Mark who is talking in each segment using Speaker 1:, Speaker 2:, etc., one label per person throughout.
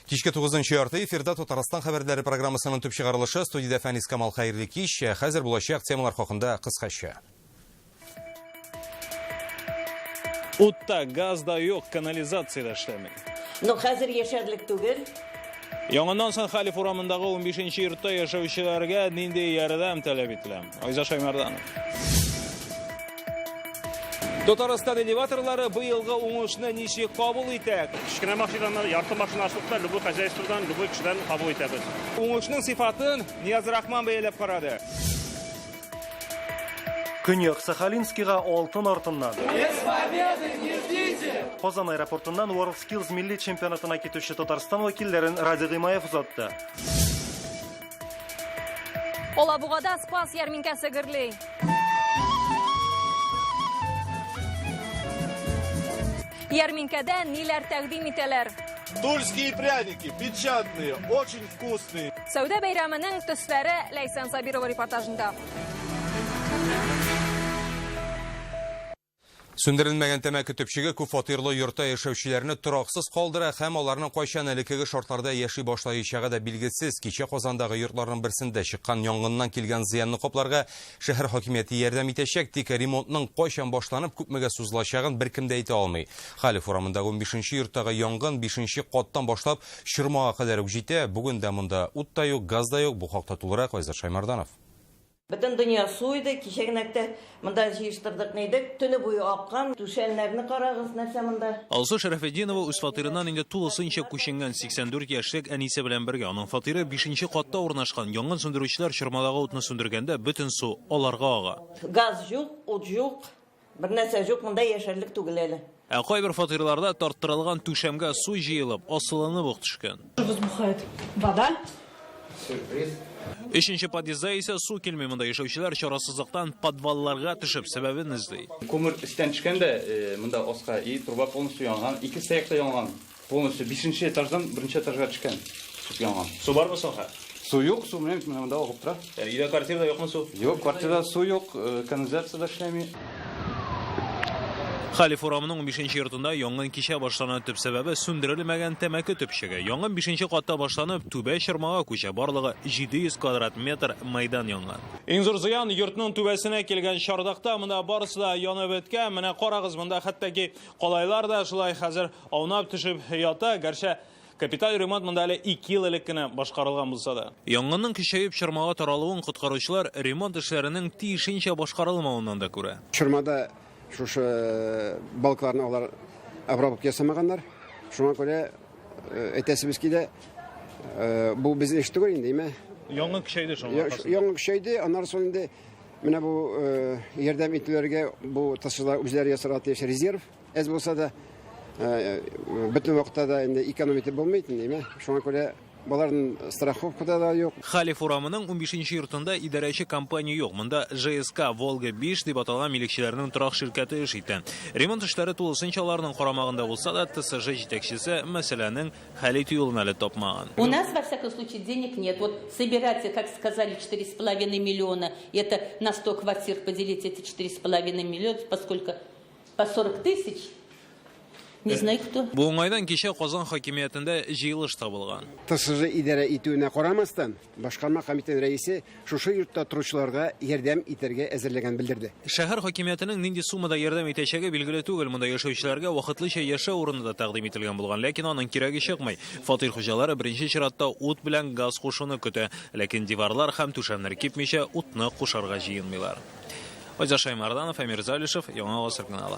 Speaker 1: Кичке 9 ярты эфирда Татарстан хәбәрләре программасының төп чыгарылышы. Студиядә Фәнис Камал, хәерле кич. Хәзер булачак темалар хакында кыскача.
Speaker 2: Утта, газ да юк, канализация дә эшләми.
Speaker 3: Ну, хәзер яшәрлек түгел.
Speaker 2: Янгыннан соң Халиф урамындагы 15 йортта яшәүчеләргә нинди ярдәм таләп ителә? Айза Шаймарданов.
Speaker 4: Татарстан элеваторлары быелгы уңышны ничек кабул итә?
Speaker 5: Кечкенә машинаны, ярты машина ашлыкта любой хозяйстводан, любой кешедән кабул итәбез.
Speaker 4: Уңышның сыйфатын Нияз Рахман бәяләп карады.
Speaker 6: Көньяк Сахалинскига алтын артыннан. Казан аэропортыннан WorldSkills милли чемпионатына китүче Татарстан вәкилләрен Радий Гыймаев озатты.
Speaker 7: Алабугада Спас ярминкәсе гөрли. Ярминкәдә ниләр тәкъдим итәләр?
Speaker 8: Тульские пряники, печатные, очень вкусные.
Speaker 7: Сәүдә бәйрәменең төсләре Ләйсән Сабирова репортажында.
Speaker 1: Сүндерелмәгән тәмәке төпчеге күп фатирлы йортта яшәүчеләрне тораксыз калдыра һәм аларның кайчан элеккеге шартларда яши башлаячагы да билгесез. Кичә Казандагы йортларның берсендә чыккан янгыннан килгән зыянны капларга шәһәр хакимияте ярдәм итәчәк, тик ремонтның кайчан башланып, күпмегә сузылачагын беркем дә әйтә алмый. Халев урамындагы 15 йорттагы янгын 5 каттан башлап чормага кадәр үк җитә. Бүген дә монда ут та юк, газ да юк. Бу хакта тулырак Айзат Шаймарданов.
Speaker 3: Бөтен дөнья су иде, кичә генә дә монда җыештырдык нидек, төне буе аккан. Түшәмнәрне карагыз, нәрсә монда.
Speaker 2: Алсу Шәрәфетдинова үз фатирыннан инде тулысынча күченгән 84 яшьлек әнисе белән бергә. Аның фатиры 5 катта урнашкан. Янгын сүндерүчеләр чормадагы утны сүндергәндә бөтен су аларга ага.
Speaker 3: Газ юк, ут юк. Бер нәрсә юк, монда яшәрлек түгел әле.
Speaker 2: Ә кайбер фатирларда тарттырылган түшәмгә су җыелып, асылынып ук төшкән.
Speaker 9: Возбухает вода.
Speaker 2: Сюрприз. Өченче подъездда исә су килми. Монда яшәүчеләр чарасызлыктан подвалларга төшеп, сәбәбен эзли.
Speaker 10: Күмер өстән төшкән дә, монда аска, и труба полностью янган, ике стояк та янган. Полностью бишенче этаждан беренче этажга төшкән, төшеп янган.
Speaker 2: Су бармы соң хәзер?
Speaker 10: Су юк, су менә бит менә монда агып тора.
Speaker 2: Өйдә квартирада юкмы су?
Speaker 10: Юк, квартирада су юк, канализация да эшләми.
Speaker 2: Халиф урамының 15 йортында янгын кичә башлана. Төп сәбәбе сүндерелмәгән тәмәке төпчеге. Янгын 5 катта башланып, түбә чормага күчә. Барлыгы 700 квадрат метр мәйдан янган. Иң зур зыян йортның түбәсенә килгән чардакта. Монда барысы да янып беткән. Менә карагыз, монда хәтта ки калайлар да шулай хәзер аунап төшеп ята, гәрчә капиталь ремонт монда әле 2 ел элек кенә башкарылган булса да. Янгынның көчәеп чормага таралуын коткаручылар ремонт эшләренең тиешенчә башкарылмавыннан да күрә.
Speaker 11: Чормада шушы балкаларны алар обработка ясамаганнар. Шуңа күрә әйтәсебез килә, бу безнең эш түгел инде, әйме?
Speaker 2: Янгын көчәйде шуның аркасында.
Speaker 11: Янгын көчәйде, аннары соң инде менә бу ярдәм итүләргә бу ТСЖлар үзләре ясарга тиеш резерв. Әз булса да, бөтен вакытта да инде эконом итеп булмый инде, шуңа күрә баларның страховкада да юк.
Speaker 2: Халиф урамының 15 йортында идарәче компания юк. Монда ЖСК Волга 5 дип аталган милекчеләрнең торак ширкәте эш итә. Ремонт эшләре тулысынча аларның карамагында булса да, ТСЖ җитәкчесе мәсьәләнең хәл итү юлын әле тапмаган.
Speaker 12: У нас, во всяком случае, денег нет. Вот собирать, как сказали, 4,5 миллиона, это на 100 квартир поделить эти 4,5 миллиона, поскольку по 40 тысяч, не знаю кто.
Speaker 2: Бу уңайдан кичә Казан хакимиятендә җыелыш табылган.
Speaker 11: ТСЖ идарә итүенә карамастан, башкарма комитет рәисе шушы йортта торучыларга ярдәм итәргә әзерлеген белдерде.
Speaker 2: Шәһәр хакимиятенең нинди суммада ярдәм итәчәге билгеле түгел. Монда яшәүчеләргә вакытлыча яшәү урыны да тәкъдим ителгән булган, ләкин аның кирәге чыкмый. Фатир хуҗалары беренче чиратта ут белән газ кушуны көтә. Ләкин диварлар һәм түшәмнәр кипмичә утны кушарга җыенмыйлар. Айза Шаймарданов, Әмир Залишев, Яңа Гасыр каналы.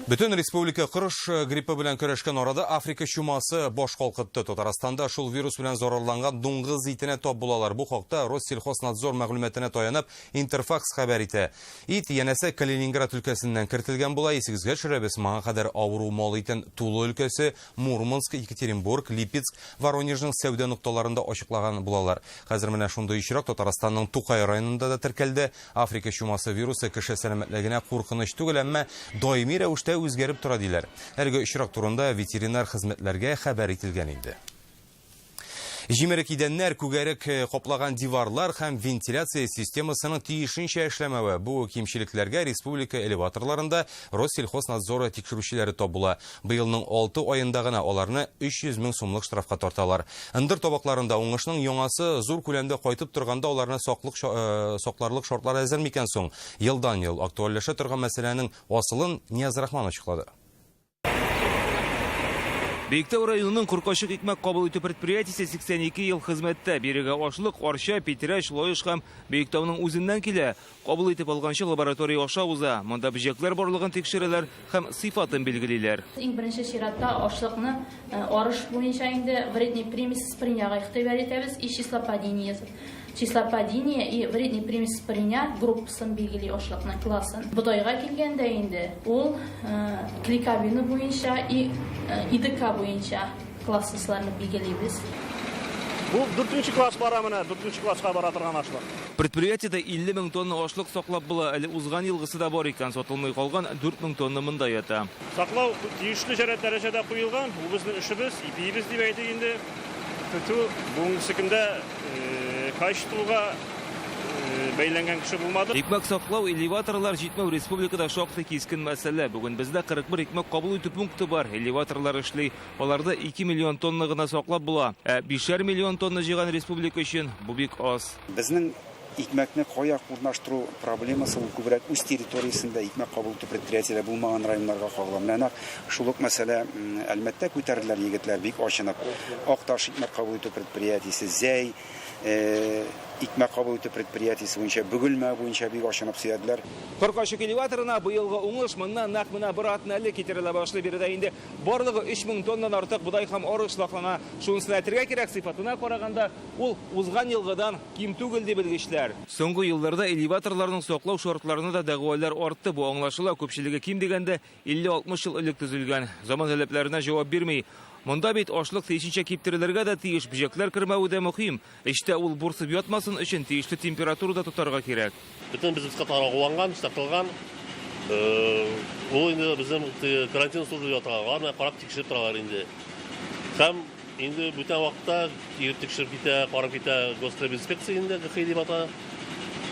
Speaker 1: Бөтен республика кырыш гриппы белән көрәшкән арада Африка чумасы баш калкытты. Татарстанда шул вирус белән зарарланган дуңгыз итенә тап булалар. Бу хакта Россельхознадзор мәгълүматына таянып Интерфакс хәбәр итә. Ит янәсе Калининград өлкәсеннән кертелгән була. Исегезгә төшерәбез, моңа кадәр авыру мал итен Тула өлкәсе, Мурманск, Екатеринбург, Липецк, Воронежның сәүдә нокталарында ачыклаган булалар. Хәзер менә шундый очрак Татарстанның Тукай районында да теркәлде. Африка чумасы вирусы кеше сәламәтлегенә куркыныч түгел, әмма даими рәвештә үзгәреп тора диләр. Әлеге очрак турында ветеринар хезмәтләргә хәбәр ителгән инде. Җимерек идәннәр, күгәрек э, каплаган диварлар һәм вентиляция системасының тиешенчә эшләмәве. Бу кимчелекләргә республика элеваторларында Россельхознадзоры тикшерүчеләре тап була. Быелның 6 аенда гына аларны 300 мең сумлык штрафка тарталар. Ындыр табакларында уңышның яңасы зур күләмдә кайтып торганда аларны саклык э, сакларлык шартлар әзер микән соң? Елдан-ел актуальләшә торган мәсьәләнең асылын Нияз Рахман ачыклады.
Speaker 4: Биектау районының Коркачык икмәк кабул итү предприятиесе 82 ел хезмәттә. Бирегә ашлык Арча, Питрәч, Лаеш һәм Биектауның үзеннән килә. Кабул итеп алганчы лаборатория аша уза. Монда бөҗәкләр барлыгын тикшерәләр һәм сыйфатын билгелиләр.
Speaker 13: Иң беренче чиратта ашлыкны арыш буенча инде вредный примесь сприняга игътибар итәбез и число падения Числа падения и вредный примесь сприня группасын билгели ашлыкның классын. Бодайга килгәндә инде ул клейковина буенча и ИДК буенча классысларны билгелибез.
Speaker 5: Бу дүртенче класс бара менә, дүртенче класска бара торган ашлык.
Speaker 4: Предприятиедә 50 мең тонна ашлык саклап була, әле узган елгысы да бар икән, сатылмый калган 4 мең тонна монда ята.
Speaker 5: Саклау тиешле дәрәҗәдә куелган, бу безнең эшебез, ипиебез дип әйтик инде. Көтү бүгенге көндә качествога бәйләнгән кеше булмады.
Speaker 4: Икмәк саклау, элеваторлар җитмәү республикада шактый кискен мәсьәлә. Бүген бездә 41 икмәк кабул итү пункты бар, элеваторлар эшли. Аларда 2 миллион тонна гына саклап була. Ә бишәр миллион тонна җыйган республика өчен бу бик аз.
Speaker 14: Безнең икмәкне кая урнаштыру проблемасы ул күбрәк үз территориясендә икмәк кабул итү предприятиеләре булмаган районнарга кагыла. Менә нәкъ шул ук мәсьәлә Әлмәттә күтәрделәр егетләр, бик ачынып. Акташ икмәк кабул итү предприятиесе, Зәй икмәк кабул итү предприятиесе буенча, Бөгелмә буенча бик ачынып сөйләделәр.
Speaker 4: Коркачык элеваторына быелгы уңыш моннан нәкъ менә бер атна элек китерелә башлый. Биредә инде барлыгы 3000 тоннадан артык бодай һәм арыш саклана. Шунысын әйтергә кирәк, сыйфатына караганда, ул узган елгыдан ким түгел, ди белгечләр. Соңгы елларда элеваторларның саклау шартларына да дәгъвалар артты. Бу аңлашыла, күпчелеге ким дигәндә 50-60 ел элек төзелгән. Заман таләпләренә җавап бирми. Монда бит ашлык тиешенчә киптерелергә дә тиеш, бөҗәкләр кермәве дә мөһим. Эчтә ул бурсып ятмасын өчен тиешле температурада тотарга кирәк.
Speaker 15: Бөтен безнең складлар агуланган, чистартылган. Ул инде безнең карантин служба дип атала. Алар менә карап тикшереп торалар инде. Һәм инде бүтән вакытта килеп тикшереп китә, карап китә Гостребинспекция инде, ГХИ дип атала.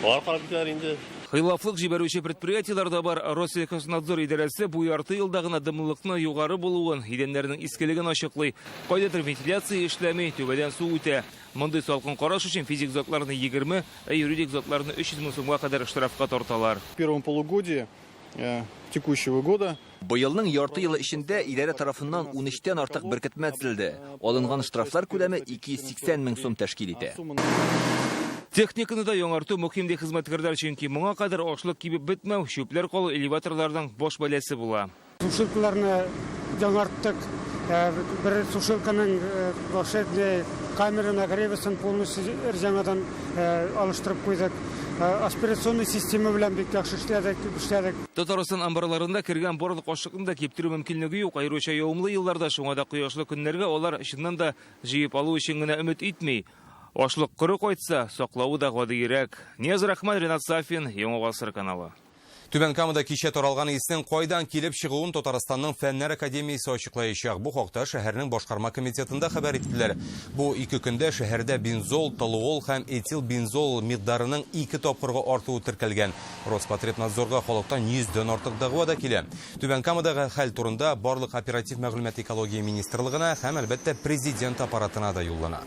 Speaker 15: Алар карап китәләр инде.
Speaker 4: Хилафлык җибәрүче предприятиеләр дә бар. Россельхознадзор идарәсе бу ярты елда гына дымлылыкны югары булуын, идәннәрнең искелеген ачыклый. Кайдадыр вентиляция эшләми, түбәдән су үтә. Мондый салкын караш өчен физик затларны 20, ә юридик затларны 300 мең сумга кадәр штрафка тарталар.
Speaker 16: В первом полугодии э, текущего года
Speaker 17: Быелның ярты елы эчендә идарә тарафыннан унөчтән артык беркетмә төзелде. Алынган штрафлар күләме 280 мең сум тәшкил итә.
Speaker 4: Техниканы да яңарту мөһим, ди хезмәткәрләр, чөнки моңа кадәр ашлык кибеп бетмәү, чүпләр калу элеваторларның баш бәласе була.
Speaker 18: Сушилкаларны яңарттык. Бер сушилканың вообще камера нагревасын полностью өр-яңадан алыштырып куйдык. Аспирационный система белән бик яхшы эшләдек, эшләдек.
Speaker 4: Татарстан амбарларында кергән барлык ашлыкны да киптерү мөмкинлеге юк, аеруча явымлы елларда, шуңа да кояшлы көннәргә алар чыннан да җыеп алу өчен генә өмет итми. Ашлык коры кайтса, саклавы да гадиерәк. Нияз Рахман, Ренат Сафин, Яңа Гасыр каналы.
Speaker 1: Түбән Камада кичә таралган иснең кайдан килеп чыгуын Татарстанның Фәннәр академиясе ачыклаячак. Бу хакта шәһәрнең башкарма комитетында хәбәр иттеләр. Бу ике көндә шәһәрдә бензол, толуол һәм этилбензол микъдарының ике тапкырга артуы теркәлгән. Роспотребнадзорга халыктан 100 дән артык дәгъва да килә. Түбән Камадагы хәл турында барлык оператив мәгълүмат экология министрлыгына һәм, әлбәттә, президент аппаратына да юллана.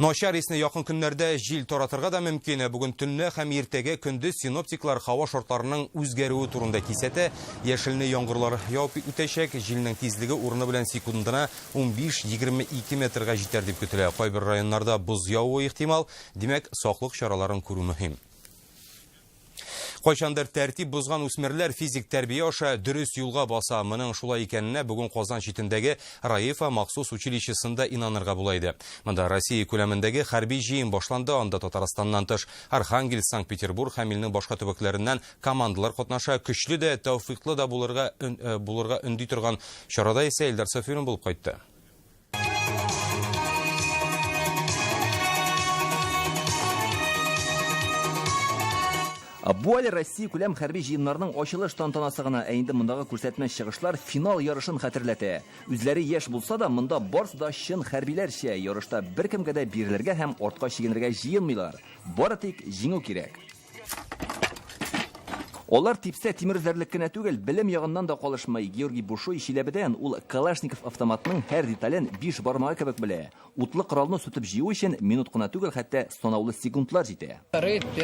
Speaker 1: Начар исне якын көннәрдә җил таратырга да мөмкин. Бүген төнлә һәм иртәгә көндез синоптиклар һава шартларының үзгәрүе турында кисәтә. Яшелне яңгырлар явып үтәчәк. Җилнең тизлеге урыны белән секундына 15-22 метрга җитәр дип көтелә. Кайбер районнарда боз явуы ихтимал. Димәк, саклык чараларын күрү мөһим. Кайчандыр тәртип бозган үсмерләр физик тәрбия аша дөрес юлга баса. Моның шулай икәненә бүген Казан читендәге Раифа махсус училищесында инанырга була иде. Монда Россия күләмендәге хәрби җыен башланды. Анда Татарстаннан тыш Архангельск, Санкт-Петербург һәм илнең башка төбәкләреннән командалар катнаша. Көчле дә, тәүфыйклы да булырга, э, булырга өнди торган чарада исә Илдар Сафиуллин булып кайтты.
Speaker 17: Бу әле Россия күләм хәрби җыеннарның ачылыш тантанасы гына, ә инде мондагы күрсәтмә чыгышлар финал ярышын хәтерләтә. Үзләре яшь булса да, монда барысы да чын хәрбиләрчә, ярышта беркемгә дә бирелергә һәм артка чигенергә җыенмыйлар. Бары тик җиңү кирәк. Алар типсә тимер өзәрлек кенә түгел, белем ягыннан да калышмый. Георгий Бушой Чиләбедән, ул Калашников автоматының һәр детален биш бармагы кебек белә. Утлы коралны сүтеп җыю өчен минут кына түгел, хәтта санаулы секундлар җитә.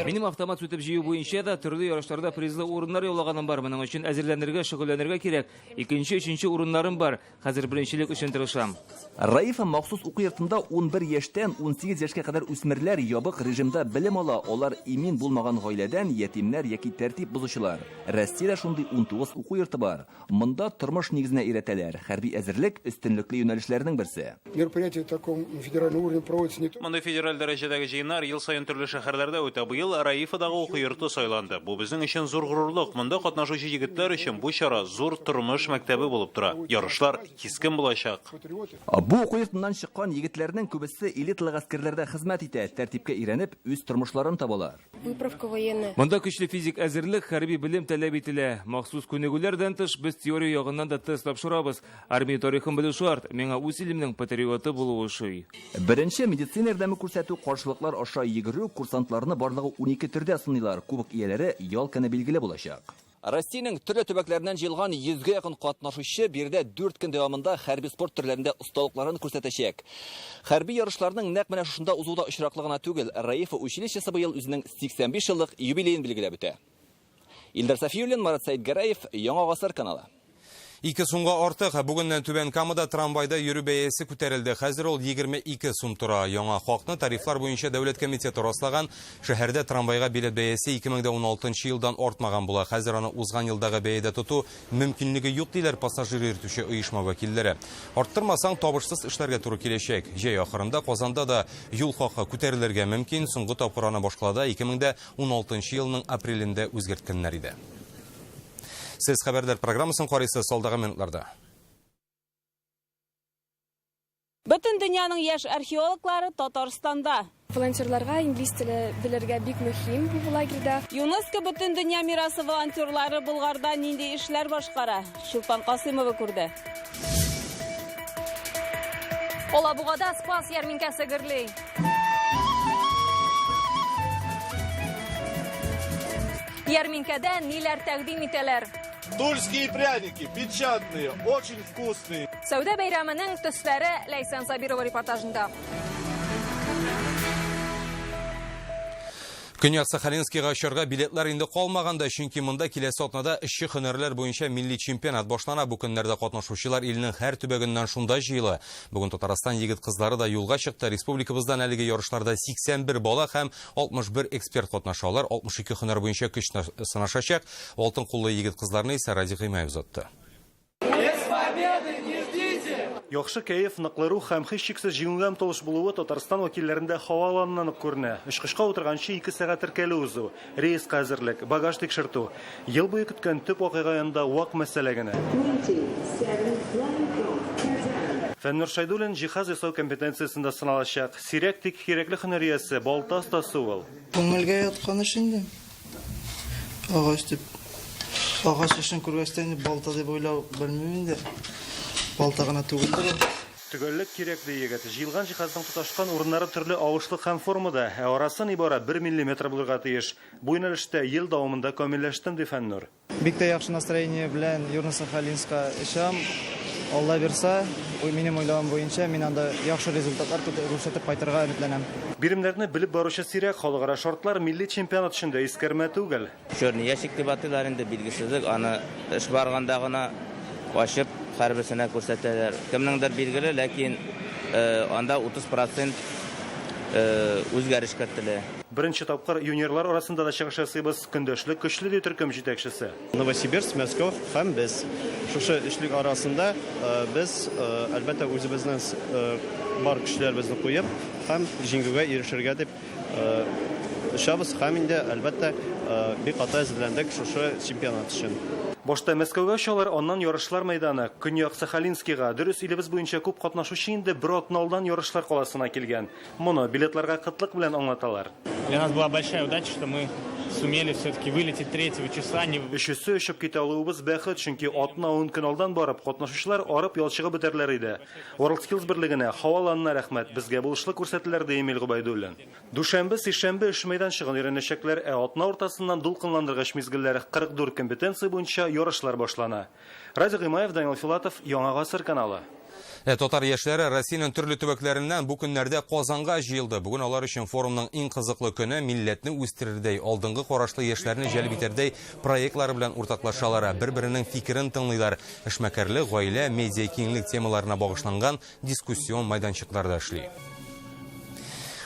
Speaker 4: Минем автомат сүтеп җыю буенча да төрле ярышларда призлы урыннар яулаганым бар. Моның өчен әзерләнергә, шөгыльләнергә кирәк. Икенче, өченче урыннарым бар. Хәзер беренчелек өчен тырышам.
Speaker 17: Раифа махсус уку йортында 11 яшьтән 18 яшькә кадәр үсмерләр ябык режимда белем ала. Алар имин булмаган гаиләдән, ятимнәр яки тәртип бозучылар. Россиядә шундый 19 уку йорты бар. Монда тормыш нигезенә өйрәтәләр. Хәрби әзерлек, өстенлекле юнәлешләрнең берсе.
Speaker 19: Мероприятия таком федеральном уровне проводятся не только.
Speaker 2: Мондый федераль дәрәҗәдәге җыеннар ел саен төрле шәһәрләрдә үтә. Быел Раифадагы уку йорты сайланды. Бу безнең өчен зур горурлык. Монда катнашучы егетләр өчен бу чара зур тормыш мәктәбе булып тора. Ярышлар кискен булачак.
Speaker 17: Бу уку йортыннан чыккан егетләрнең күбесе элиталы гаскәрләрдә хезмәт итә, тәртипкә өйрәнеп, үз тормышларын табалар.
Speaker 20: Выправка военная.
Speaker 4: Монда көчле физик әзерлек, хәрби белем таләп ителә. Махсус күнегүләрдән тыш, без теория ягыннан да тест тапшырабыз. Армия тарихын белү шарт. Миңа үз илемнең патриоты булу ошый.
Speaker 17: Беренче медицина ярдәме күрсәтү, каршылыклар аша йөгерү, курсантларны барлыгы 12 төрдә сыныйлар. Кубок ияләре ял көне билгеле булачак. Россиянең төрле төбәкләреннән җыелган йөзгә якын катнашучы биредә дүрт көн дәвамында хәрби спорт төрләрендә осталыкларын күрсәтәчәк. Хәрби ярышларның нәкъ менә шушында узуы да очраклы гына түгел. Раифа училищесы быел үзенең 85 еллык юбилеен билгеләп үтә. Илдар Сафиуллин, Марат Сәетгәрәев, Яңа гасыр каналы.
Speaker 1: 2 сумга артык. Бүгеннән Түбән Камада трамвайда йөрү бәясе күтәрелде. Хәзер ул 22 сум тора. Яңа хакны тарифлар буенча дәүләт комитеты раслаган. Шәһәрдә трамвайга билет бәясе 2016 елдан артмаган була. Хәзер аны узган елдагы бәядә тоту мөмкинлеге юк, диләр пассажир йөртүче оешма вәкилләре. Арттырмасаң, табышсыз эшләргә туры киләчәк. Җәй ахырында Казанда да юл хакы күтәрелергә мөмкин. Соңгы тапкыр аны башкалада 2016 елның апрелендә үзгәрткәннәр иде. Сез хәбәрләр программасын карыйсыз алдагы минутларда.
Speaker 7: Бөтен дөньяның яшь археологлары Татарстанда.
Speaker 20: Волонтерларга инглиз теле белергә бик мөһим бу лагерьда.
Speaker 7: ЮНЕСКО бөтен дөнья мирасы волонтерлары Болгарда нинди эшләр башкара? Чулпан Касыймова күрде. Алабугада Спас ярминкәсе гөрли. Ярминкәдә ниләр тәкъдим итәләр?
Speaker 8: Тульские пряники, печатные, очень вкусные.
Speaker 7: Сәүдә бәйрәменең төсләре Ләйсән Сабирова репортажында.
Speaker 1: Көньяк Сахалинскийга очарга билетлар инде калмаган да, чөнки монда киләсе атнада эшче һөнәрләр буенча милли чемпионат башлана. Бу көннәрдә катнашучылар илнең һәр төбәгеннән шунда җыела. Бүген Татарстан егет-кызлары да юлга чыкты. Республикабыздан әлеге ярышларда 81 бала һәм 61 эксперт катнаша. Алар 62 һөнәр буенча көч сынашачак. Алтын куллы егет-кызларны исә Радик Гыймаев озатты.
Speaker 6: Яхшы кәеф, ныклы рух һәм һичшиксез җиңүгә омтылыш булуы Татарстан вәкилләрендә һава аланыннан ук күренә. Очкычка утырганчы 2 сәгать теркәлү узу, рейска әзерлек, багаж тикшертү. Ел буе көткән төп вакыйга янында вак мәсьәлә генә. Фәннур Шәйдуллин җиһаз ясау компетенциясендә сыналачак. Сирәк, тик кирәкле һөнәр иясе, балта остасы ул.
Speaker 21: Күңелгә яткан эш инде. Агач дип. Агач эшен күргәч тә инде балта дип уйлау белмим инде. Балта гына түгелдер ул.
Speaker 6: Төгәллек кирәк, ди егет. Җыелган җиһазның тоташкан урыннары төрле авышлык һәм формада, ә арасы нибары бер миллиметр булырга тиеш. Бу юнәлештә ел дәвамында камилләштем, ди Фәннур.
Speaker 21: Бик тә яхшы настроение белән Южно-Сахалинска очам. Алла бирса, минем уйлавым буенча, мин анда яхшы результатлар күрсәтеп кайтырга өметләнәм.
Speaker 6: Биремнәрне белеп баручы сирәк, халыкара шартлар милли чемпионат өчен дә искәрмә түгел.
Speaker 22: Черный ящик дип атыйлар инде, билгесезлек, аны эш барганда гына ачып һәрберсенә күрсәтәләр. Кемнеңдер билгеле, ләкин анда 30 процент үзгәреш кертелә.
Speaker 6: Беренче тапкыр юниорлар арасында да чыгыш ясыйбыз. Көндәшлек көчле, ди төркем җитәкчесе.
Speaker 23: Новосибирск, Мәскәү һәм без. Шушы өчлек арасында без, әлбәттә, үзебезнең бар көчләребезне куеп һәм җиңүгә ирешергә дип очабыз һәм инде, әлбәттә, бик каты әзерләндек шушы чемпионат өчен.
Speaker 6: Башта Мәскәүгә очалар, аннан ярышлар мәйданы, Көньяк Сахалинскийга. Дөрес, илебез буенча күп катнашучы инде бер атна алдан ярышлар каласына килгән. Моны билетларга кытлык белән аңлаталар.
Speaker 24: Для нас была большая удача, что мы
Speaker 3: Сумели все-таки вылететь 3 числа. Не...
Speaker 6: Өчесе очып китә алуыбыз бәхет, чөнки атна-ун көн алдан барып, катнашучылар арып ялчыгып бетәрләр иде. WorldSkills берлегенә, һава аланына рәхмәт, безгә булышлык күрсәттеләр, ди Эмиль Гобәйдуллин. Дүшәмбе, сишәмбе эш мәйданчыгын өйрәнәчәкләр, ә атна уртасыннан дулкынландыргыч мизгелләр 44 компетенция буенча ярышлар башлана. Радик Гыймаев, Данил Филатов, Яңа гасыр каналы.
Speaker 1: Ә татар яшьләре Россиянең төрле төбәкләреннән бу көннәрдә Казанга җыелды. Бүген алар өчен форумның иң кызыклы көне, милләтне үстерердәй, алдынгы карашлы яшьләрне җәлеп итәрдәй проектлары белән уртаклашалар, бер-беренең фикерен тыңлыйлар. Эшмәкәрлек, гаилә, медиа киңлек темаларына багышланган дискуссион майданчыклар да эшли.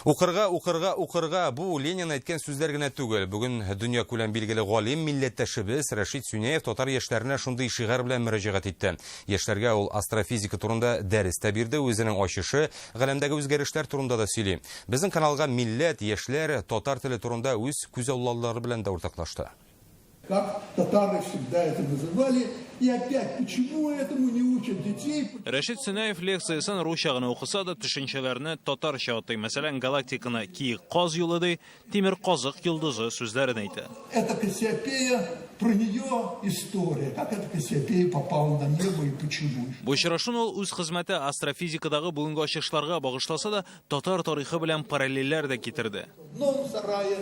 Speaker 1: Укырга, укырга, укырга. Бу Ленин әйткән сүзләр генә түгел. Бүген дөнья күләм билгеле галим, милләттәшебез Рәшит Сюняев татар яшьләренә шундый шигарь белән мөрәҗәгать итте. Яшьләргә ул астрофизика турында дәрес тә бирде, үзенең ачышы, галәмдәге үзгәрешләр турында да сөйли. Безнең каналга милләт, яшьләр, татар теле турында үз күзаллаулары белән дә уртаклашты.
Speaker 9: Как татары всегда это называли. И опять, почему этому не учат детей?
Speaker 2: Рәшит Сөнәев лекциясен русча гына укыса да, төшенчәләрне татарча атый. Мәсәлән, галактиканы Киек каз юлы ди, Тимер казык йолдызы сүзләрен әйтә.
Speaker 9: Это Кассиопея, про нее история. Как эта Кассиопея попала на небо и почему?
Speaker 2: Бу очрашуны ул үз хезмәте астрофизикадагы бүгенге ачышларга багышласа да, татар тарихы белән параллельләр дә китерде.
Speaker 9: В Новом Сарае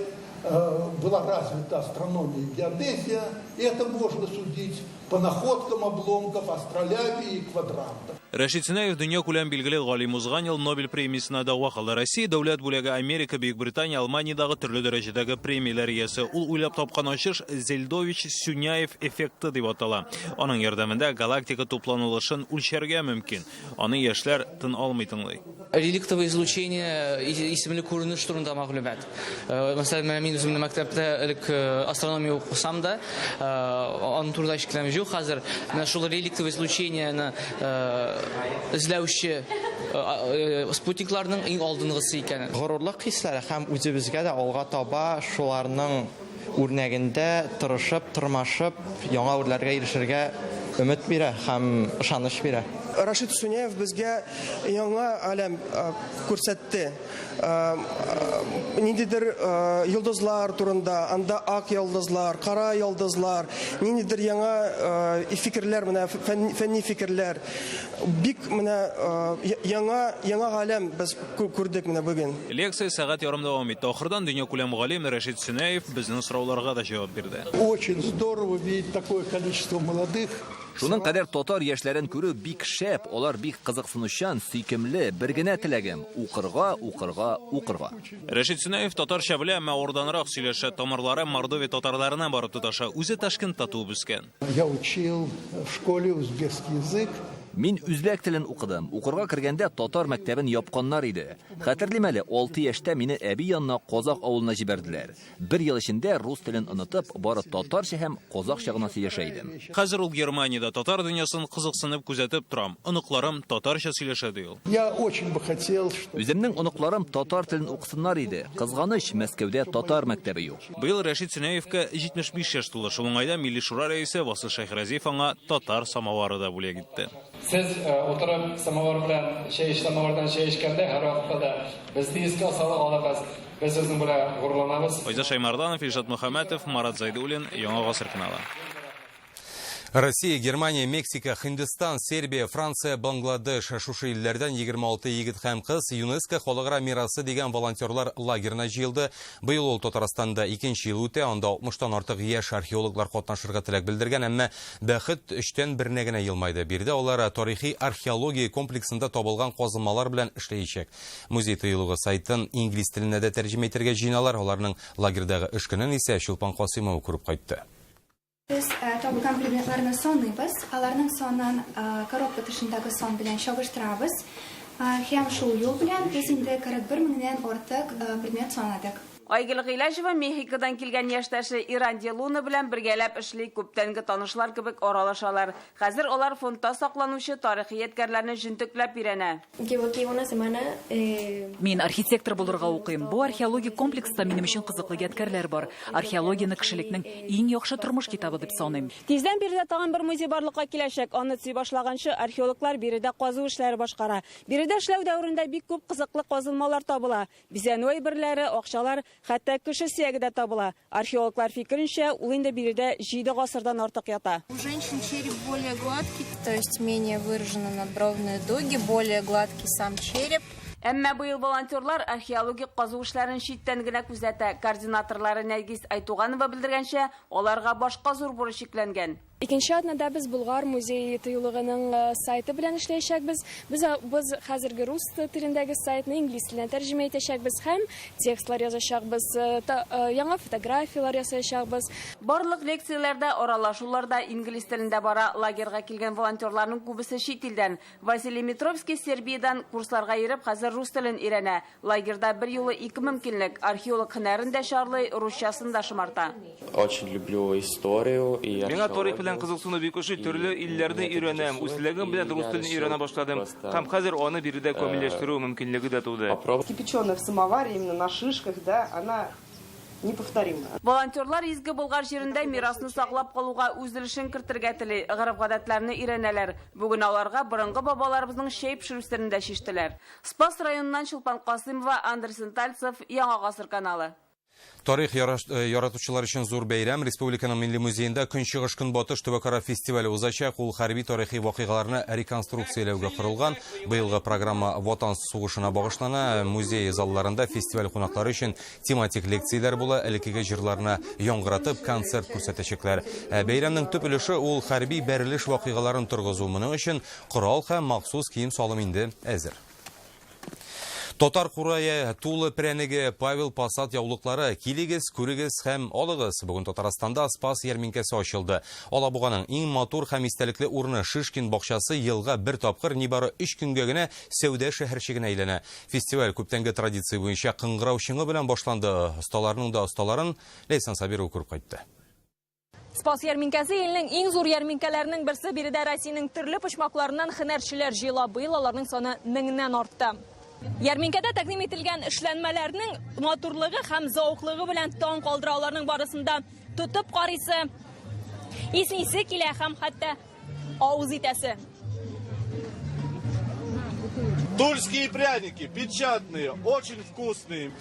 Speaker 9: была развита астрономия и геодезия, и это можно судить по находкам обломков астролябий и квадрантов.
Speaker 2: Рәшит Сөнәев дөньякүләм билгеле галим, узган ел Нобель премиясенә дәгъва кылды. Россия дәүләт бүләге, Америка, Бөекбритания, Алманиядагы төрле дәрәҗәдәге премияләр иясе. Ул уйлап тапкан ачыш Зельдович-Сюняев эффекты дип атала. Аның ярдәмендә галактика тупланылышын үлчәргә мөмкин. Аны яшьләр тын алмый тыңлый.
Speaker 10: Реликтовое излучение исемле күренеш турында мәгълүмат. Мәсәлән, менә мин үземнең мәктәптә элек астрономия укысам да, аның турында ишеткәнем юк. Хәзер менә шул реликтовое излучениене эзләүче спутникларның иң алдынгысы икәнен.
Speaker 24: Горурлык хисләре һәм үзебезгә дә алга таба шуларның үрнәгендә тырышып, тырмашып, яңа үрләргә ирешергә өмет бирә һәм ышаныч бирә.
Speaker 25: Рашид Суняев безгә яңа аләм күрсәтте. Ниндидер йолдызлар турында, анда ак йолдызлар, кара йолдызлар, ниндидер яңа фикерләр, менә фәнни фикерләр. Бик менә яңа яңа галәм без күрдек менә бүген.
Speaker 2: Лекция сәгать ярым дәвам итте. Ахырдан дөньякүләм галим Рәшит Сөнәев безнең сорауларга да җавап бирде.
Speaker 9: Очень здорово видеть такое количество молодых.
Speaker 17: Шуның кадәр татар яшьләрен күрү бик шәп, алар бик кызыксынучан, сөйкемле, бер генә теләгем, укырга, укырга, укырга.
Speaker 2: Рәшит Сөнәев татарча белә, әмма авырданрак сөйләшә, тамырлары Мордовия татарларына барып тоташа, үзе Ташкентта туып үскән.
Speaker 9: Я учил в школе узбекский язык.
Speaker 17: Мин үзбәк телен укыдым. Укырга кергәндә татар мәктәбен япканнар иде. Хәтерлим әле, 6 яшьтә мине әби янына казак авылына җибәрделәр. Бер ел эчендә рус телен онытып, бары татарча һәм казакча гына сөйләшә идем.
Speaker 2: Хәзер ул Германиядә, татар дөньясын кызыксынып күзәтеп торам. Оныкларым татарча сөйләшә, ди ул.
Speaker 9: Я очень бы хотел, что.
Speaker 17: Үземнең оныкларым татар телен укысыннар иде. Кызганыч, Мәскәүдә татар мәктәбе юк.
Speaker 2: Быел Рәшит Сөнәевка 75 яшь тулды. Шул уңайдан Милли Шура рәисе Васил Шәйхразиев аңа татар самовары да бүләк итте.
Speaker 26: Сез утырып самовар белән чәй самовардан чәй эчкәндә һәрвакытта да безне искә сала алабыз. Без сезнең белән горурланабыз.
Speaker 2: Айзат Шәймарданов, Илшат Мөхәммәтов, Марат Зайдуллин, Яңа Гасыр каналы.
Speaker 1: Россия, Германия, Мексика, Һиндстан, Сербия, Франция, Бангладеш шушы илләрдән 26 егет һәм кыз ЮНЕСКО халыкара мирасы дигән волонтерлар лагерына җыелды. Быел ул Татарстанда икенче ел үтә, анда 60-тан артык яшь археологлар катнашырга теләк белдергән, әмма бәхет өчтән беренә генә елмайды. Биредә алар тарихи археология комплексында табылган казылмалар белән эшләячәк. Музей тыюлыгы сайтын инглиз теленә дә тәрҗемә итәргә җыеналар. Аларның лагерьдагы эш көнен исә Чулпан Касыймова күреп кайтты.
Speaker 27: Без табылган предметларны саныйбыз, аларның санын коробка тышындагы сан белән чагыштырабыз. Һәм шул юл белән без инде 41 меңнән артык предмет санадык.
Speaker 7: Айгөл Гыйләҗева Мехикодан килгән яшьтәше Иранди Луна белән бергәләп эшли, күптәнге танышлар кебек аралашалар. Хәзер алар фондта сакланучы тарихи ядкәрләрне җентекләп өйрәнә.
Speaker 28: Мин архитектор булырга укыйм. Бу археологик комплекста минем өчен кызыклы ядкәрләр бар. Археологияне кешелекнең иң яхшы тормыш китабы дип саныйм.
Speaker 7: Тиздән биредә тагын бер музей барлыкка киләчәк. Аны төзи башлаганчы, археологлар биредә казу эшләре башкара. Биредә эшләү дәверендә бик күп кызыклы казылмалар табыла. Бизәнү әйберләре, акчалар Хәтта кеше сөяге дә табыла. Археологлар фикеренчә, ул инде биредә җиде гасырдан артык ята.
Speaker 5: У женщин череп более гладкий, то есть менее выражены надбровные дуги, более гладкий сам череп.
Speaker 7: Әмма быел волонтерлар археологик казу эшләрен читтән генә күзәтә. Координаторлары Нәргиз Айтуганова белдергәнчә, аларга башка зур бурыч йөкләнгән.
Speaker 20: Икенче атнада без Болгар музей тыюлыгының сайты белән эшләячәкбез. Без без хәзерге рус телендәге сайтны инглиз теленә тәрҗемә итәчәкбез һәм текстлар язачакбыз, яңа фотографияләр ясаячакбыз.
Speaker 7: Барлык лекцияләр дә, аралашулар да инглиз телендә бара. Лагерьга килгән волонтерларның күбесе чит илдән. Василий Митровский Сербиядән курсларга йөреп, хәзер рус телен өйрәнә. Лагерьда берьюлы ике мөмкинлек, археолог һөнәрен дә чарлый, русчасын да шомарта.
Speaker 11: Очень люблю историю и
Speaker 4: Миңа тарих белән кызыксыну бик ошый, төрле илләрне өйрәнәм, үз теләгем белән рус телен өйрәнә башладым. Һәм хәзер аны биредә камилләштерү мөмкинлеге дә туды.
Speaker 12: Кипяченая в самоваре, именно на шишках, да, она неповторима.
Speaker 7: Волонтерлар Изге Болгар җирендә мирасны саклап калуга үз өлешен кертергә тели, гореф-гадәтләрне өйрәнәләр. Бүген аларга борынгы бабаларыбызның чәй пешерү серен дә чиштеләр. Спас районыннан Чулпан Касыймова, Андрей Сентальцев, Яңа гасыр каналы.
Speaker 1: Тарих яратучылар өчен зур бәйрәм. Республиканың Милли музеенда Көнчыгыш-Көнбатыш төбәкара фестивале узачак. Ул хәрби тарихи вакыйгаларны реконструкцияләүгә корылган. Быелгы программа Ватан сугышына багышлана. Музей залларында фестиваль кунаклары өчен тематик лекцияләр була, элеккеге җырларны яңгыратып концерт күрсәтәчәкләр. Бәйрәмнең төп өлеше ул хәрби бәрелеш вакыйгаларын торгызу. Моның өчен корал һәм махсус кием-салым инде әзер. Татар курае, Тулы прәнеге, Павел Посад яулыклары. Килегез, күрегез һәм алыгыз. Бүген Татарстанда Спас ярминкәсе ачылды. Алабуганың иң матур һәм истәлекле урыны Шишкин бакчасы елга бер тапкыр нибары 3 көнгә генә сәүдә шәһәрчегенә әйләнә. Фестиваль күптәнге традиция буенча кыңгырау чыңы белән башланды. Осталарның да осталарын Ләйсән Сабирова күреп кайтты.
Speaker 13: Спас ярминкәсе илнең иң зур ярминкәләренең берсе. Биредә Россиянең төрле почмакларыннан һөнәрчеләр җыела. Быел аларның саны меңнән артты. Ярминкәдә тәкъдим ителгән эшләнмәләрнең матурлыгы һәм зәвыклыгы белән таң калдыра. Аларның барысын да тотып карыйсы, иснисе килә һәм хәтта авыз итәсе.
Speaker 8: Тульские пряники, печатные, очень вкусные.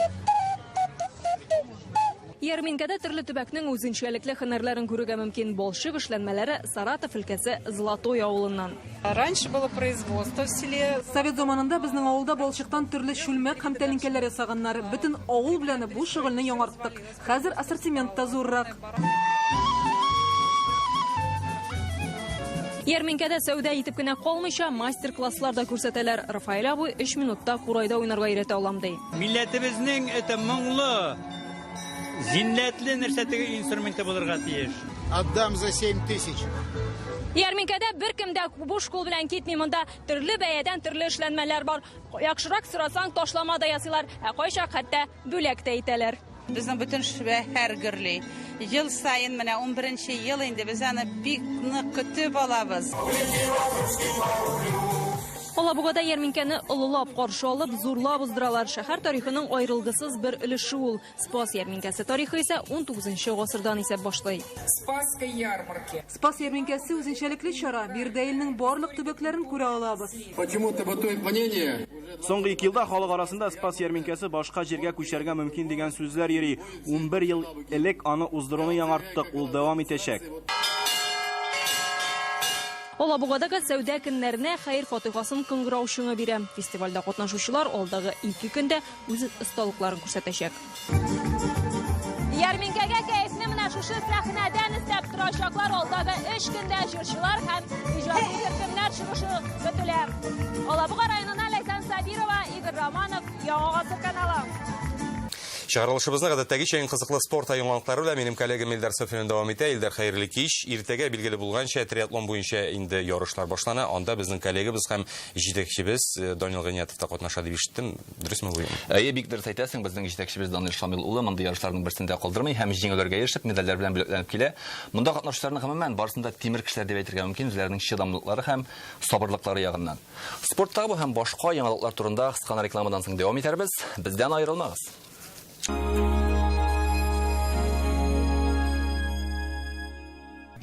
Speaker 13: Ярминкәдә төрле төбәкнең үзенчәлекле һөнәрләрен күрергә мөмкин. Балчык эшләнмәләре Саратов өлкәсе Золотой авылыннан.
Speaker 14: Раньше было производство в селе.
Speaker 15: Совет заманында безнең авылда балчыктан төрле чүлмәк һәм тәлинкәләр ясаганнар. Бөтен авыл белән бу шөгыльне яңарттык. Хәзер ассортимент та зуррак.
Speaker 13: Ярминкәдә сәүдә итеп кенә калмыйча, мастер-класслар да күрсәтәләр. Рафаэль абый 3 минутта курайда уйнарга өйрәтә алам ди.
Speaker 16: Милләтебезнең это моңлы, зиннәтле нәрсә теге инструменты булырга тиеш.
Speaker 18: Отдам за 7000.
Speaker 13: Ярминкәдә беркем дә буш кул белән китми. Монда төрле бәядән төрле эшләнмәләр бар. Яхшырак сорасаң, ташлама да ясыйлар, ә кайчак хәтта бүләк тә итәләр.
Speaker 29: Безнең бөтен шәһәр гөрли. Ел саен менә 11 ел инде без аны бик нык көтеп алабыз.
Speaker 13: Алабугада ярминкәне олылап каршы алып, зурлап уздыралар. Шәһәр тарихының аерылгысыз бер өлеше ул. Спас ярминкәсе тарихы исә 19 гасырдан исәп башлый.
Speaker 14: Спасской ярмарки.
Speaker 15: Спас ярминкәсе үзенчәлекле чара. Биредә илнең барлык төбәкләрен күрә алабыз.
Speaker 30: Почему-то бытует мнение.
Speaker 31: Соңгы 2 елда халык арасында Спас ярминкәсе башка җиргә күчәргә мөмкин дигән сүзләр йөри. 11 ел элек аны уздыруны яңарттык, ул дәвам итәчәк.
Speaker 13: Алабугадагы сәүдә көннәренә хәер фатихасын кыңгырау чыңы бирә. Фестивальдә катнашучылар алдагы 2 көндә үз осталыкларын күрсәтәчәк. Ярминкәгә кәефне менә шушы сәхнәдән эзләп торачаклар. Алдагы 3 көндә җырчылар һәм иҗади төркемнәр чыгышы көтелә. Алабуга районыннан Ләйсән Сабирова, Игорь Романов, Яңа гасыр каналы.
Speaker 1: Чыгарылышыбызны гадәттәгечә иң кызыклы спорт яңалыклары белән минем коллегам Илдар Сафин дәвам итә. Илдар, хәерле кич. Иртәгә билгеле булганча триатлон буенча инде ярышлар башлана. Анда безнең коллегабыз һәм җитәкчебез Данил Гыйниятов та катнаша дип ишеттем. Дөресме бу?
Speaker 17: Әйе, бик дөрес әйтәсең. Безнең җитәкчебез Данил Шамил улы мондый ярышларның берсен дә калдырмый һәм җиңүләргә ирешеп, медальләр белән бүләкләнеп килә. Монда катнашучыларның гомумән барысын да тимер кешеләр дип әйтергә мөмкин, үзләренең чыдамлыклары һәм сабырлыклары ягыннан. Спорттагы бу һәм башка яңалыклар турында кыска рекламадан соң дәвам итәрбез. Бездән аерылмагыз.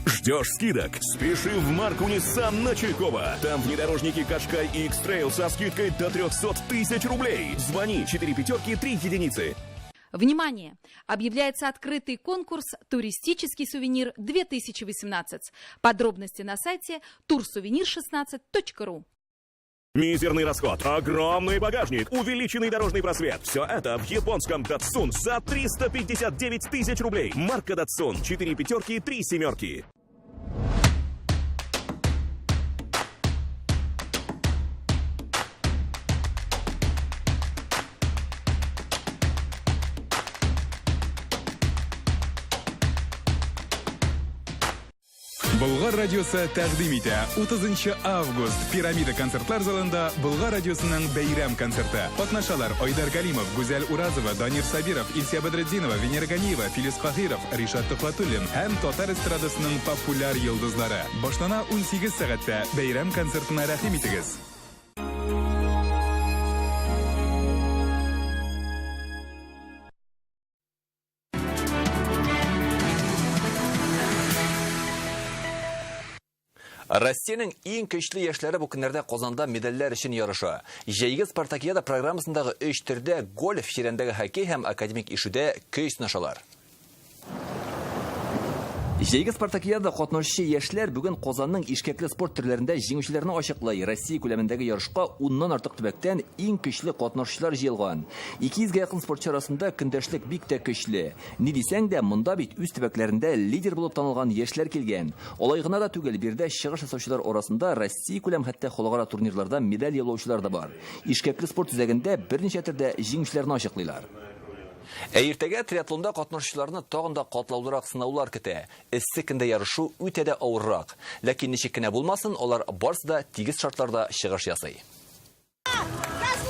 Speaker 32: Ждешь скидок? Спеши в марку Nissan на Чуйкова. Там внедорожники Кашкай и X-Trail со скидкой до 300 тысяч рублей. Звони 4 пятерки 3 единицы.
Speaker 2: Внимание! Объявляется открытый конкурс «Туристический сувенир 2018». Подробности на сайте турсувенир16.ру.
Speaker 32: Мизерный расход, огромный багажник, увеличенный дорожный просвет. Все это в японском Datsun за 359 тысяч рублей. Марка Datsun. 4 пятерки, 3 семерки.
Speaker 3: Болгар радиосы тәкъдим итә. 30 август Пирамида концертлар залында Болгар радиосының бәйрәм концерты. Катнашалар Айдар Галимов, Гүзәл Уразова, Данир Сабиров, Илсия Бәдретдинова, Венера Ганиева, Филис Каһиров, Ришат Төхвәтуллин һәм татар эстрадасының популяр йолдызлары. Башлана 18 сәгатьтә. Бәйрәм концертына рәхим итегез.
Speaker 17: Россиянең иң көчле яшьләре бу көннәрдә Казанда медальләр өчен ярыша. Җәйге спартакиада программасындагы өч төрдә гольф, чирәмдәге хоккей һәм академик ишүдә көч сынашалар. Җәйге спартакиадада катнашучы яшьләр бүген Казанның ишкәкле спорт төрләрендә җиңүчеләрне ачыклый. Россия күләмендәге ярышка уннан артык төбәктән иң көчле катнашучылар җыелган. 200 гә якын спортчы арасында көндәшлек бик тә көчле. Ни дисәң дә, монда бит үз төбәкләрендә лидер булып танылган яшьләр килгән. Алай гына да түгел, биредә чыгыш ясаучылар арасында Россиякүләм, хәтта халыкара турнирларда медаль яулаучылар да бар. Ишкәкле спорт үзәгендә берничә төрдә җиңүчеләрне ачыклыйлар. Ә иртәгә триатлонда катнашучыларны тагын да катлаулырак сынаулар көтә. Эссе көндә ярышу үтә дә авыррак. Ләкин ничек кенә булмасын, алар барысы да тигез шартларда чыгыш ясый.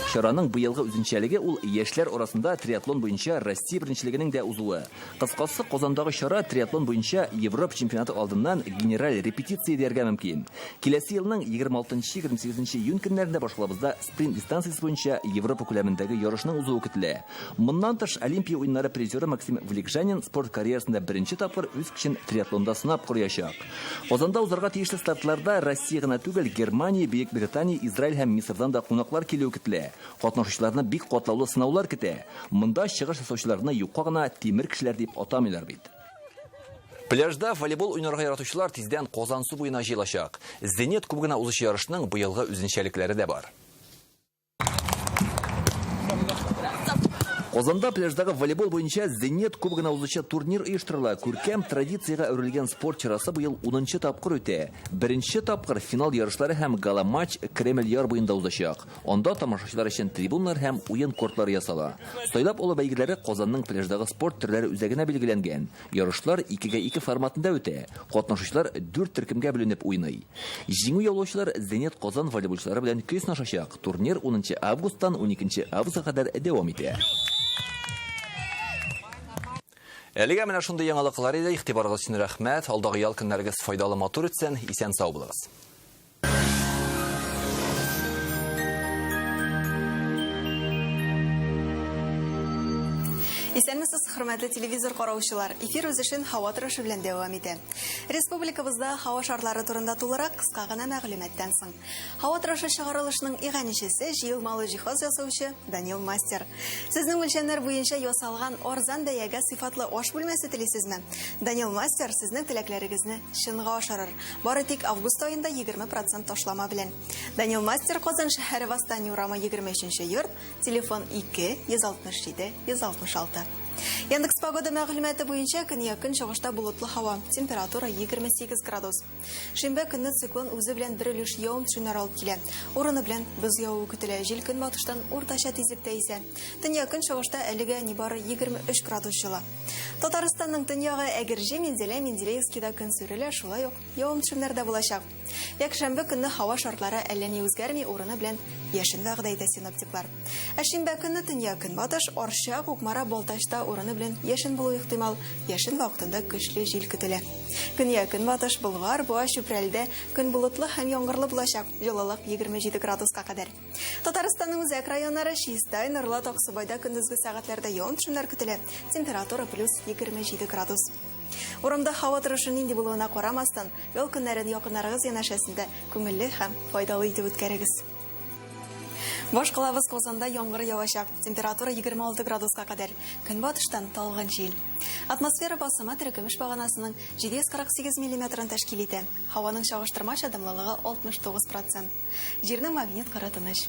Speaker 17: Чараның быелгы үзенчәлеге ул яшьләр арасында триатлон буенча Россия беренчелегенең дә узуы. Кыскасы, Казандагы чара триатлон буенча Европа чемпионаты алдыннан генераль репетиция дияргә мөмкин. Киләсе елның 26-28 июнь көннәрендә башкалабызда спринт дистанциясе буенча Европа күләмендәге ярышның узуы көтелә. Моннан тыш, Олимпия уеннары призеры Максим Влекжанин спорт карьерасында беренче тапкыр үз көчен триатлонда сынап караячак. Казанда узарга тиешле стартларда Россия гына түгел, Германия, Бөек Британия, Израиль һәм Мисырдан да кунаклар килүе көтелә. Катнашучыларны бик катлаулы сынаулар көтә. Монда чыгыш ясаучыларны юкка гына тимер кешеләр дип атамыйлар бит. Пляжда волейбол уйнарга яратучылар тиздән Казансу буена җыелачак. Зенит кубогына узучы ярышның быелгы үзенчәлекләре дә бар. Казанда пляждагы волейбол буенча Зенит кубогына узучы турнир оештырыла. Күркәм традициягә әверелгән спорт чарасы быел 10 тапкыр үтә. Беренче тапкыр финал ярышлары һәм гала-матч Кремль яр буенда узачак. Анда тамашачылар өчен трибуналар һәм уен кортлары ясала. Сайлап алу бәйгеләре Казанның пляждагы спорт төрләре үзәгенә билгеләнгән. Ярышлар икегә ике форматында үтә. Катнашучылар дүрт төркемгә бүленеп уйный. Җиңү яулаучылар Зенит Казан волейболчылары белән көй сынашачак. Турнир 10 августтан 12 августка кадәр дәвам итә. Әлегә менә шундый яңалыклар иде. Игътибарыгыз өчен рәхмәт. Алдагы ял көннәрегез файдалы, матур үтсен. Исән-сау булыгыз.
Speaker 6: Исәнмесез, хөрмәтле телевизор караучылар. Эфир үз эшен һава торышы белән дәвам итә. Республикабызда һава шартлары турында тулырак кыска гына мәгълүматтан соң. Һава торышы чыгарылышының иганәчесе җыелмалы җиһаз ясаучы Данил Мастер. Сезнең үлчәмнәр буенча ясалган арзан бәягә сыйфатлы аш бүлмәсе телисезме? Данил Мастер сезнең теләкләрегезне чынга ашырыр. Бары тик август аенда 20 процент ташлама белән. Данил Мастер Казан шәһәре Восстание урамы 23 йорт, телефон 2 167 166. Яндекс Погода мәгълүматы буенча көньяк-көнчыгышта болытлы һава, температура 28 градус. Шимбә көнне циклон үзе белән бер өлеш явым-төшемнәр алып килә. Урыны белән боз явуы көтелә, җил көнбатыштан уртача тизлектә исә. Төньяк-көнчыгышта әлегә нибары 23 градус җылы. Татарстанның төньягы Әгерҗе, Минзәлә, Менделеевскида көн сүрелә, шулай ук явым-төшемнәр дә булачак. Якшәмбе көнне һава шартлары әллә ни үзгәрми, урыны белән яшен вәгъдә итә синоптиклар. Ә шимбә көнне төньяк-көнбатыш, Арча, Кукмара, Балтачта урыны белән яшен булуы ихтимал, яшен вакытында көчле җил көтелә. Көньяк-көнбатыш, Болгар, Буа, Чүпрәледә көн болытлы һәм яңгырлы булачак, җылылык 27 градуска кадәр. Татарстанның үзәк районнары Чистай, Норлат, Аксубайда көндезге сәгатьләрдә явым-төшемнәр көтелә, температура плюс 27 градус. Урамда һава торышы нинди булуына карамастан, Ял көннәрен якыннарыгыз янәшәсендә күңелле һәм файдалы итеп үткәрегез. Башкалабыз Казанда яңгыр явачак. Температура 26 градуска кадәр. Көнбатыштан талгын җил. Атмосфера басымы терекөмеш баганасының 748 миллиметрын тәшкил итә. Һаваның чагыштырмача дымлылыгы 69 процент. Җирнең магнит кыры тыныч.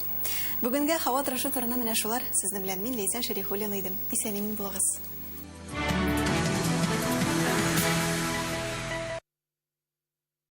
Speaker 6: Бүгенгә һава торышы турында менә шулар. Сезнең белән мин Ләйсән Шәрифуллина идем. Исән-имин булыгыз.